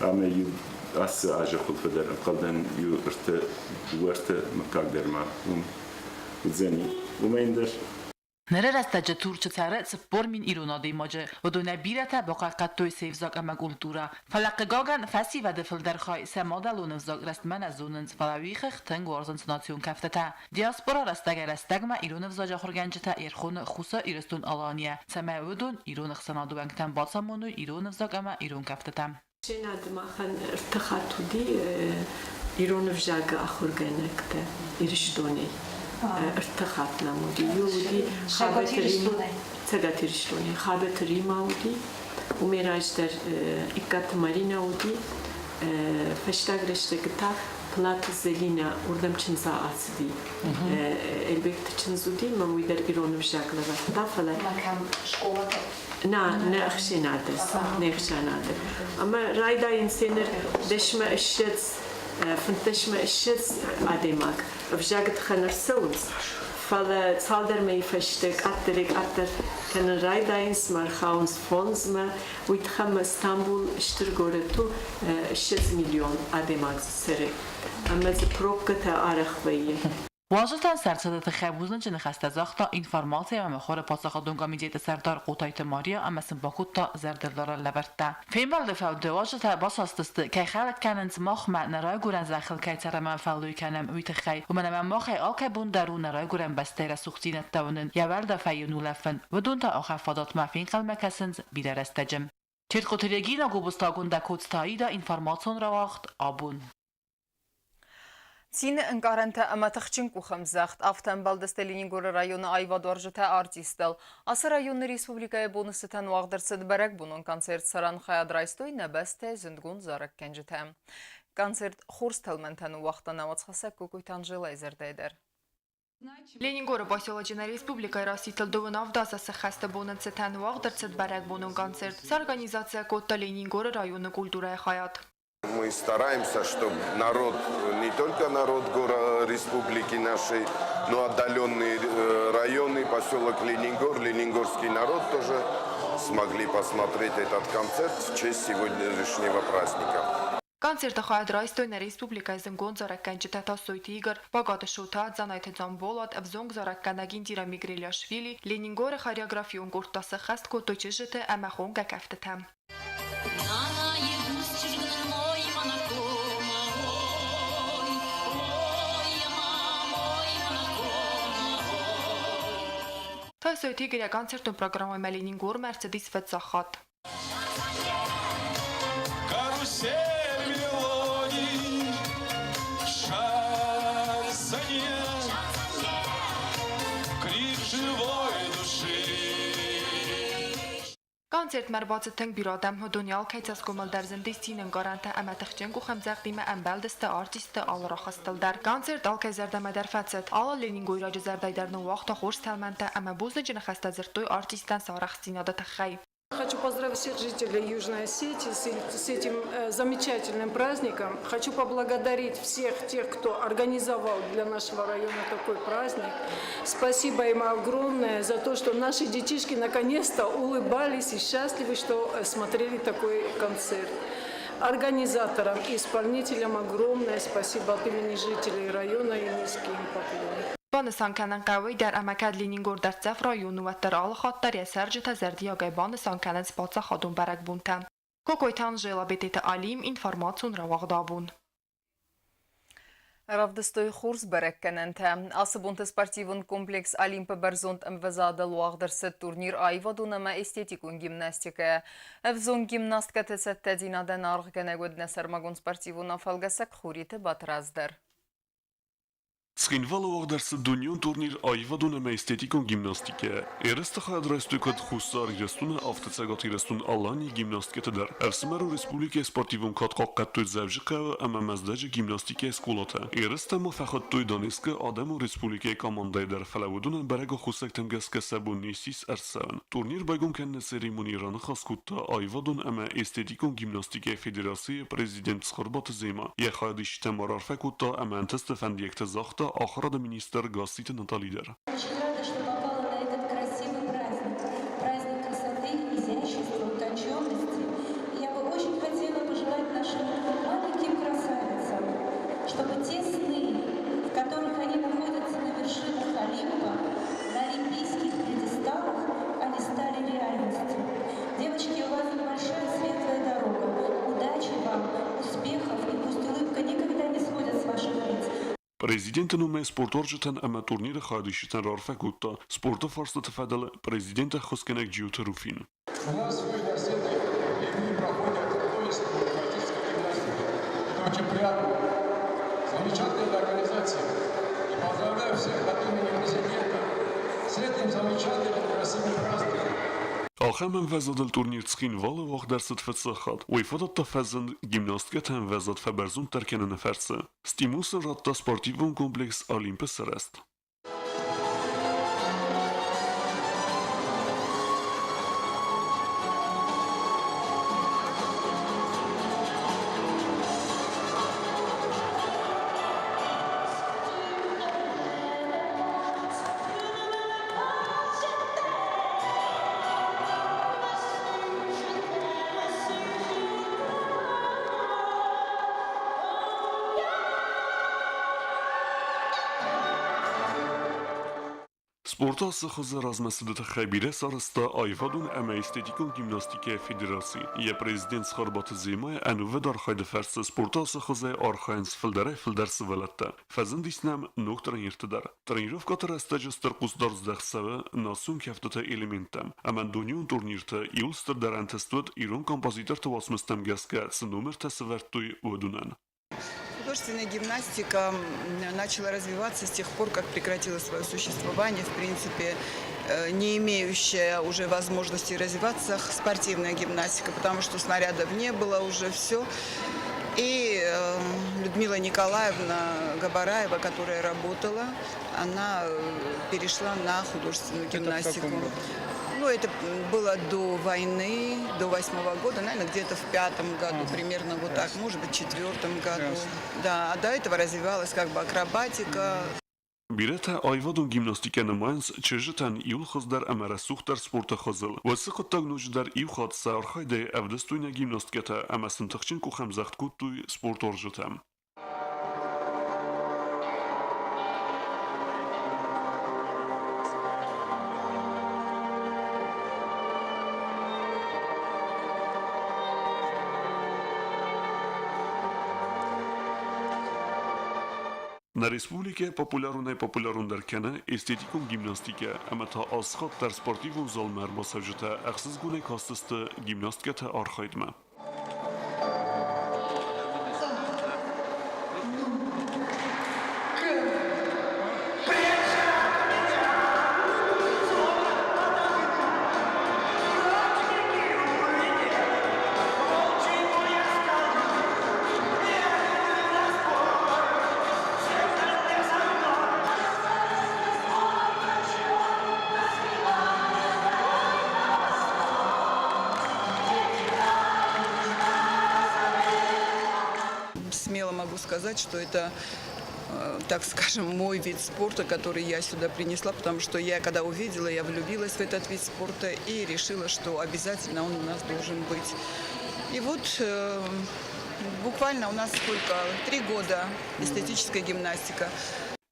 S20: Ӕмӕ иу ацы азы хуылфы дӕр ӕнхъӕлдӕн иу ӕртӕ, дыууӕ ӕртӕ мыггаг дӕр ма уым уыдзӕни. Уымӕй ӕндӕр
S4: Ныры рӕстӕджы Турчы цӕры 40 000 ирон адӕймаджы. Уыдонӕй бирӕтӕ бахъахъхъӕдтой се взаг ӕмӕ культурӕ. Фӕлӕ, хъыгагӕн, фӕсивӕды фылдӕр хай сӕ мадӕлон ӕвзаг рӕстмӕ нӕ зонынц, фӕлӕ уый хыгъд тынг уарзынц национ кӕфтытӕ. Диаспора рӕстӕгӕй-рӕстӕгмӕ ирон ӕвзаджы ахуыргӕнджытӕ ӕрхоны Хуссар Ирыстон-Аланийӕ, цӕмӕй уыдон ирон ӕхсӕнады уӕнгтӕн бацамоной ирон ӕвзаг ӕмӕ ирон кӕфтытӕ.
S21: Ӕхсӕнады махӕн ӕртӕ хатт уыди ирон ӕвзагы ахуыргӕнӕгтӕ Ирыстонӕй. Ӕртӕ хатт нӕм уыди. Иу уыди Цӕгат Ирыстонӕй. Хабӕты Рима уыди. Уымӕй раздӕр Иккаты Маринӕ уыди. Фӕстаг рӕстӕджы та Платы Зӕлинӕ уырдӕм чындза ацыди. Эльбегты чындз уыди, мӕ уый дӕр ирон ӕвзаг лӕвӕрдта, фӕлӕ...
S22: Кӕм скъолаты?
S21: На, нӕ ӕхсӕнады, нӕ ӕхсӕнады. Ӕмӕ райдайын сеныр 10-ӕмӕ 20, 25-ӕмӕ 20 адӕймаг ӕвзагы тыххӕн ӕрцӕуынц, фӕлӕ цалдӕр мӕйы фӕстӕ къаддӕрӕй-къаддӕр кӕнын райдайынц мӕ ӕрхауынц фондзмӕ. Уый тыххӕн ма Стамбул стыр горӕт у, 20 миллион адӕймаг дзы цӕры. Ӕмӕ дзы пробкӕтӕ арӕх вӕййы.
S4: Уазджытӕн сӕрцыды тыххӕй бузныджы ныхӕстӕ загъта информаци ӕмӕ мыхуыры паддзахадон комитеты сӕрдар Хъотайты Мария ӕмӕ сын бакодта зӕрдылдарӕн лӕвӕрттӕ. Фембӕлды фӕуды уазджытӕ басастысты, кӕй хӕлӕг кӕнынц махмӕ, нӕ райгуырӕн зӕххыл кӕй цӕрӕм ӕмӕ фӕллой кӕнӕм, уый тыххӕй. Уымӕн ӕмӕ махӕй алкӕй бон дӕр у нӕ райгуырӕн бӕстӕйы рӕсугъддзинӕдтӕ уынын, йӕ уӕлдӕфӕй йын улӕфын. Уыдон та ахӕм фадатмӕ фенхъӕлмӕ кӕсынц бирӕ рӕстӕджы. Тедкъоты Регина Гобозтагундӕ Коцтаида информацион рауагъд абон.
S1: Цины ӕнкъарӕнтӕ ӕмӕ тыхджын къухӕмдзӕгъд афтӕ ӕмбӕлдысты Ленингоры районы аивадуарзджытӕ артисттыл. Ацы районы республикӕйы боны цытӕн уагъд ӕрцыд бӕрӕгбонон концерт цӕрӕн хайад райстой нӕ бӕстӕйы зындгонд зарӕггӕнджытӕ. Концерт хорз тӕлмӕнтӕ ныууагъта науӕдзхӕссӕг Кокойты Анжелӕйы зӕрдӕйы дӕр.
S23: Ленингоры поселочы нӕ республикӕйы расидтыл дыууын авд азы сӕххӕсты боны цытӕн уагъд ӕрцыд бӕрӕгбонон концерт. Сорганизаци кодта Ленингоры районы культурӕйы хайад.
S24: Мы стараемся, чтобы народ, не только народ города, республики нашей, но отдаленные районы, поселок Ленингор, ленингорский народ тоже смогли посмотреть этот концерт в честь сегодняшнего праздника.
S23: Концерты хайад райстой нӕ республикӕйы зындгонд зарӕггӕнджытӕ Тасойты Игорь, Багаты Шота, Дзанайты Дзамболат, ӕвзонг зарӕггӕнӕг Индира Мигрелиашвили, Ленингоры хореографион къордтӕ сӕххӕст кодтой чызджыты ӕмӕ хонгӕ кӕфтытӕ.
S25: Нанайы буц чызг нын мой Монакома, ой, ой, ма мой Монакома, ой.
S23: Тасойты Игорь концертон программӕмӕ Ленингормӕ ӕрцыдис фыццаг хатт.
S25: Карусель мелодий, шансонье, крик живой души.
S23: Концертмӕ ӕрбацыд тынг бирӕ адӕм, уыдон алкӕй цӕсгомыл дӕр зындис цины ӕнкъарӕнтӕ ӕмӕ тыхджын къухӕмдзӕгъдимӕ ӕмбӕлдысты артистты алы рахастыл дӕр. Концерт алкӕй зӕрдӕмӕ дӕр фӕцыд. Алы ленингойраджы зӕрдӕйы дӕр ныууагъта хорз тӕлмӕнтӕ ӕмӕ бузныджы ныхӕстӕ дзырдтой артисттӕн сӕ арӕхстдзинады тыххӕй.
S26: Хочу поздравить всех жителей Южной Осетии с этим замечательным праздником. Хочу поблагодарить всех тех, кто организовал для нашего района такой праздник. Спасибо им огромное за то, что наши детишки наконец-то улыбались и счастливы, что смотрели такой концерт. Организаторам и исполнителям огромное спасибо от имени жителей района и низкий им поклон.
S23: Банысан кӕнын хъӕуы дӕр ӕмӕ кӕд Ленингор дӕрддзӕф район у, уӕддӕр алы хатт дӕр йӕ цӕрджытӕ зӕрдиагӕй банысан кӕнынц паддзахадон бӕрӕгбонтӕ. Кокойты Анжела, Бететы Алим, информацион рауагъд абон.
S1: Равдыстой хорз бӕрӕггӕнӕнтӕ. Ацы бонты спортивон комплекс Олимпы бӕрзонд ӕмвӕзадыл уагъд ӕрцыд турнир аивадон ӕмӕ эстетикон гимнастикӕйӕ. Ӕвзонг гимнасткӕты цӕттӕдзинадӕн аргъгӕнӕг уыд нӕ сӕрмагонд спортивон афӕлгӕсӕг Хуриты Батрадз дӕр.
S27: Цхинвалы уагъд ӕрцыд дунеон турнир аивадон ӕмӕ эстетикон гимнастикӕйӕ. Ерысты хайад райстой куыд Хуссар Ирыстоны, афтӕ Цӕгат Ирыстон-Аланийы гимнасткӕтӕ дӕр. Ӕфсымӕрон республикӕйы спортивон кад хъахъхъӕдтой Дзӕуджыхъӕуы ӕмӕ Мӕздӕджы гимнастикӕйы скъолатӕ. Ерыстӕ ма фӕхуыдтой Донецкы адӕмон республикӕйы командӕйы дӕр, фӕлӕ уыдонӕн бӕрӕг аххосӕгтӕм гӕсгӕ сӕ бон не ссис ӕрцӕуын. Турнир байгом кӕныны церемонийы раныхас кодта аивадон ӕмӕ эстетикон гимнастикӕйы федерацийы президент Цхуырбаты Зема. Йӕ хайадисджытӕн ма раарфӕ кодта ӕмӕ ӕнтысты фӕндиӕгтӕ загъта ахуырады министр Гасситы Натали дӕр.
S25: Очень рада, что попала на этот красивый праздник. Праздник красоты, изящества, утонченности. И я бы очень хотела пожелать нашим маленьким красавицам, чтобы те сны, в которых они находятся на вершинах Олимпа, на олимпийских пьедесталах, они стали реальностью. Девочки, у вас большая светлая дорога. Удачи вам, успехов, и пусть улыбка никогда не сходит с ваших лиц.
S27: Президенты номӕй спортуарзджытӕн ӕмӕ турниры хайадисджытӕн раарфӕ кодта спорты фарстыты фӕдыл президенты ӕххуысгӕнӕг Джиоты Руфин.
S28: У нас в Южной Осетии проходят одно из
S3: приятно. Замечательная организация. И поздравляю всех от имени президента с этим замечательным красивым праздником.
S27: Ахӕм ӕмвӕзадыл турнир Цхинвалы уагъд ӕрцыд фыццаг хатт. Уый фадат та фӕзынд гимнасткӕты ӕмвӕзад фӕбӕрзонддӕр кӕныны фӕрцы. Стимул сын радта спортивон комплекс Олимп-ы сырӕзт. Спорты ацы хуызы размӕцыды тыххӕй бирӕ сарӕзта аивадон ӕмӕ эстетикон гимнастикӕйы федераци. Йӕ президент Цхуырбаты Земӕйы ӕнувыд архайды фӕрцы спорты ацы хуызӕй архайынц фылдӕрӕй-фылдӕр сывӕллӕттӕ. Фӕзындис нӕм ног тренертӕ дӕр. Тренировкӕты рӕстӕджы стыр хъусдард здӕхт цӕуы национ кӕфтыты элементтӕм. Ӕмӕ дунеон турнирты иууыл стырдӕр ӕнтыст уыд ирон композиторты уацмыстӕм гӕсгӕ цы номертӕ сӕвӕрдтой, уыдонӕн.
S5: Художественная гимнастика начала развиваться с тех пор, как прекратила свое существование, в принципе, не имеющая уже возможности развиваться спортивная гимнастика, потому что снарядов не было уже, все. И Людмила Николаевна Габараева, которая работала, она перешла на художественную гимнастику. Ну, это было до войны, до 8-го года, наверное, где-то в 5-м году, примерно вот так, может быть, в 4-м году. Да, а до этого развивалась как бы акробатика.
S27: Бирӕтӕ аивадон гимнастикӕ нымайынц чызджытӕн иууыл хуыздӕр ӕмӕ рӕсугъддӕр спорты хуызыл. Уыцы хъуыддаг ноджыдӕр иу хатт сӕ архайдӕй ӕвдыстой нӕ гимнасткӕтӕ ӕмӕ сын тыхджын къухӕмдзӕгъд кодтой спортуарзджытӕ. Нӕ республикӕйы популяронӕй-популярондӕр кӕны эстетикон гимнастикӕ ӕмӕ та ацы хатт дӕр спортивон залмӕ ӕрбацӕуджытӕ ӕхсызгонӕй кастысты гимнасткӕты архайдмӕ.
S5: Смело могу сказать, что это, так скажем, мой вид спорта, который я сюда принесла, потому что я, когда увидела, я влюбилась в этот вид спорта и решила, что обязательно он у нас должен быть. И вот буквально у нас сколько? 3 года эстетическая гимнастика.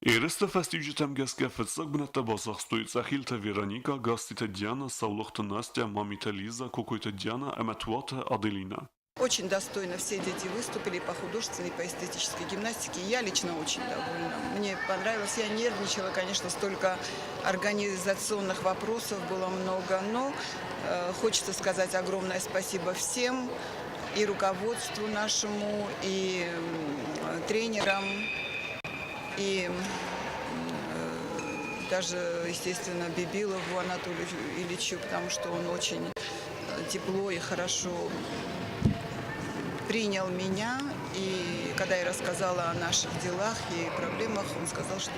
S27: Ерысты фӕстиуджытӕм гӕсгӕ фыццаг бынӕттӕ бацахстой Цъӕхилты Вероника, Гаститы Диана, Саулохты Настя, Мамиты Лиза, Кокойты Диана ӕмӕ Туаты Аделинӕ.
S5: Очень достойно все дети выступили по художественной, по эстетической гимнастике. Я лично очень довольна. Мне понравилось. Я нервничала, конечно, столько организационных вопросов было много. Но хочется сказать огромное спасибо всем, и руководству нашему, и тренерам, и даже, естественно, Бибилову Анатолию Ильичу, потому что он очень тепло и хорошо принял меня, и когда я рассказала о наших делах и проблемах, он сказал, что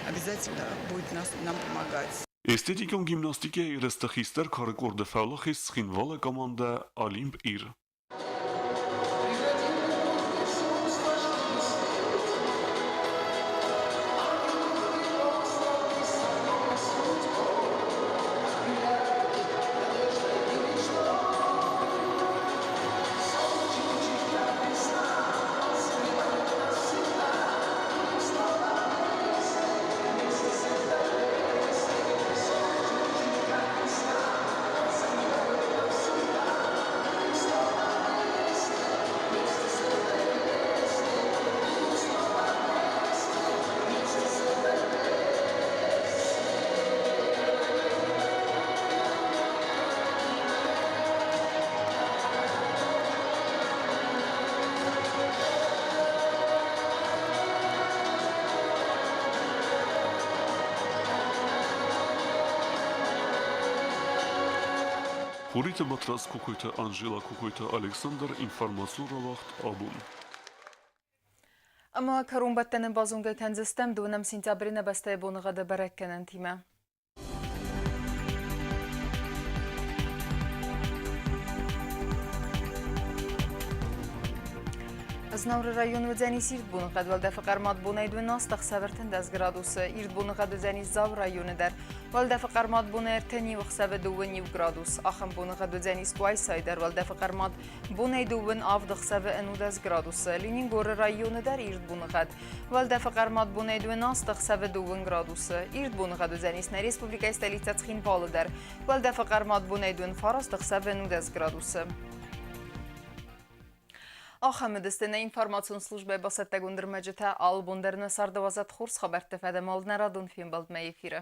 S5: обязательно будет нам помогать.
S27: Эстетикон гимнастикӕйы ерысты хистӕр кары къорды фӕуӕлахиз Цхинвалы командӕ Олимп Ир. Хуриты Батрадз, Кокойты Анжела, Кокойты Александр, информацион рауагъд Абон.
S1: Ӕмӕ кӕронбӕттӕны базонгӕ кӕндзыстӕм дыууынӕм сентябры нӕ бӕстӕйы боныгъӕды бӕрӕггӕнӕнтимӕ. Знауыры районы уыдзӕнис ирд боныгъӕд, уӕлдӕфы хъӕрмад бонӕй дыууын ӕхсӕв 13 градусы. Ирд боныгъӕд уыдзӕнис Дзауы районы дӕр. Уӕлдӕфы хъӕрмад бонӕй ӕртӕ ӕхсӕвы 2 градус. Ахӕм боныгъӕд уыдзӕнис Къуайсайы дӕр. Уӕлдӕфы хъӕрмад бонӕй 27 ӕхсӕвы 11 градусы. Ленингоры районы дӕр ирд боныгъӕд. Уӕлдӕфы хъӕрмад бонӕй 12 ӕхсӕвы 2 градусы. Ирд боныгъӕд уыдзӕнис нӕ республикӕйы столицӕ Цхинвалы дӕр. Уӕлдӕфы хъӕрмад бонӕй 29 ӕхсӕвы 11 градусы. Ахӕм уыдысты нӕ информацион службӕйы бацӕттӕгонд ӕрмӕджытӕ. Алы бон дӕр нӕ царды уадзӕд хорз хабӕртты фӕдӕмӕл нӕ радон фембӕлдмӕ эфиры.